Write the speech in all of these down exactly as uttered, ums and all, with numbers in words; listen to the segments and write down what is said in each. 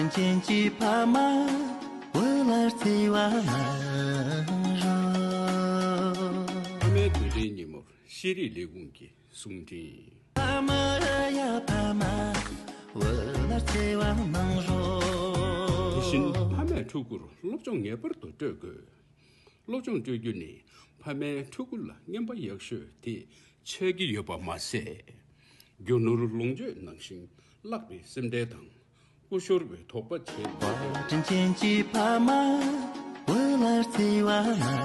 དྲིན་ཅན་གྱི་ཕ་མ་བོད་ལ་བརྩེ་བ་གནང་རོགས། ཕ་མའི་དུས་དྲན་ཉིན་མོར་ཤེས་རིག་ལས་ཁུངས་ཀྱི་གསུང་འཕྲིན། ཕ་མ་ཡ་ཕ་མ་བོད་ལ་བརྩེ་བ་གནང་རོགས། དེ་བཞིན་ཕ་མས་ཕྲུ་གུར་སློབ་སྦྱོང་ངེས་པར་དུ་སྤྲོད་དགོས། སློབ་སྦྱོང་སྤྲོད་རྒྱུ་ནི་ཕ་མའི་ཕྲུ་གུ་ལ་རྔན་པ་ཡག་ཤོས་དེ་ཆགས་ཀྱི་ཡོད་པ་མ་ཟད། རྒྱུ་ནོར་ལོངས་སྤྱོད་ནང་བཞིན་བརླག་པའི་སེམས་ཁྲལ་དང་སྐུ་ཤོར་བའི་དོགས་པ་བྱེད་མི་དགོས། དྲིན་ཅན་གྱི་ཕ་མ་བོད་ལ་བརྩེ་བ་གནང་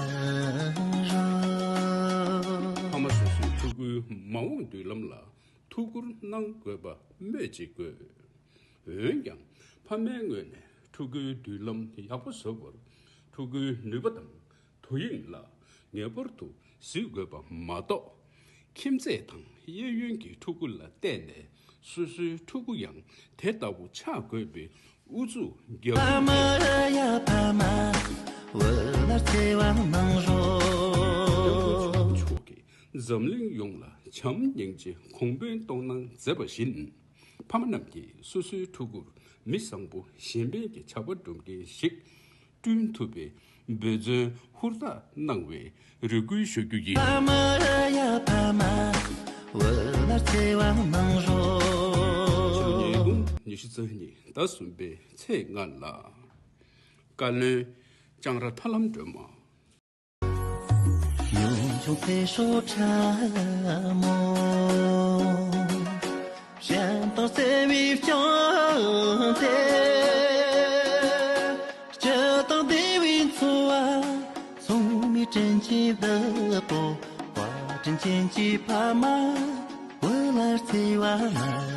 རོགས། ཕ་མ་སོ་སོའི་ཕྲུ་གུའི་མ་འོངས་མདུན་ལམ་ལ་ཐུགས་ཁུར་གནང་དགོས་པ་སྨོས་ཅི་དགོས། འོན་ཀྱང་ཕ་མའི་ངོས་ནས་ཕྲུ་གུའི་མདུན་ལམ་ཡག་པོ་བཟོ་བར་ཕྲུ་གུའི་ནུས་པ་དང་དོ་དབྱིངས་ལ་ངེས་པར་དུ་གཟིགས་དགོས་པ་མ་གཏོགས། ཁྱིམ་མཚེས་དང་གཡས་གཡོན་གྱི་ཕྲུ་གུ་ལ་བལྟས་ནས་སོ་སོའི་ཕྲུ་གུ་ཡང་དེ་ལྟ་བུ་ཆགས་དགོས་པའི་ཨུ་ཚུགས་རྒྱག་ཕ་མ་ཡ་ཕ་མ་བོད་ལ་བརྩེ་བ་གནང་རོགས། མཆོག་གིས་འཛམ་གླིང་ཡོངས་ལ་བྱམས་སྙིང་རྗེ་གོང་འཕེལ་གཏོང་གནང་མཛད་པ་བཞིན། ཕ་མ་རྣམས་ཀྱིས་སོ་སོའི་ཕྲུ་གུར་མི་བཟང་པོ་གཞན་ཕན་གྱི་བྱ་བ་སྒྲུབ་མཁན་ཞིག་བསྐྲུན་ཐུབ་པའི་འབད་བརྩོན་ཧུར་ཐག་གནང་བའི་རེ་སྐུལ་ཞུ་རྒྱུ་ཡིན། ཕ་མ་ཡ་ཕ་མ་བོད་ལ་བརྩེ་བ་གནང་རོགས། ཕྱི་ལོ་ཉིས་སྟོང་ཉི་ཤུ་རྩ་གཉིས་ཟླ་གསུམ་པའི་ཚེས་ལྔ་ལ། བཀའ་བློན་ལྕང་ར་ཐར་ལམ་སྒྲོལ་མ། ཡུམ་ཆུང་ཚེ་སྲོག་ཕྲ་མོ། གཞན་དང་བརྩེ་བའི་བྱང་ཚེ། སྤྱི་དང་བདེ་བའི་འཚོ་བ། སྲུང་མའི་དྲིན་གྱི་བདག་པོ། བཀའ་དྲིན་ཅན་གྱི་ཕ་མ། བོད་ལ་བརྩེ་བ་ལ།